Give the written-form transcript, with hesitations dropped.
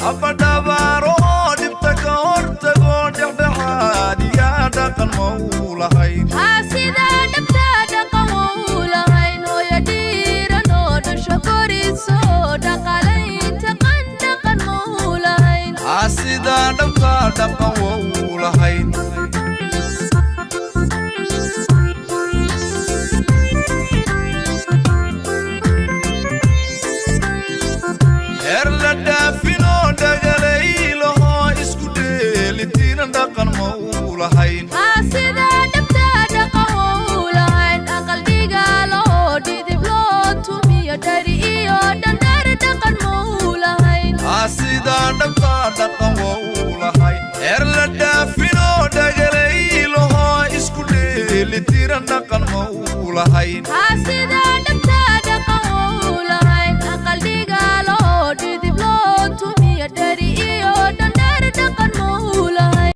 Abadhabaaro oo dhibta ka hortagoo dhexdhexaadiyaa dhaqan ma uu lahayn. Haa, sidaa dhabta dhaqan wou lahayn. Hooyo dhiiran oo dhasho koriso dhaqaalaynta qan dhaqan ma uu lahayn. Haa, sidaa dhabta dhaqan wou lahayn. Heer la dhaafinoo dhagalaylohoo isku dheelitiran dhaqan ma uu lahayn. Haa, sidaa dhabta dhaqan wou lahayn. Aqal dhigaalo oo dhidib loo tumiyo dhari iyo dhandhar dhaqan ma uu lahayn. Haa, sidaa dhabta dhaqan wou lahayn. Heer la dhaafinoo dhagalaylohoo isku dheelitiran dhaqan ma uu lahayn. Haa, sidaa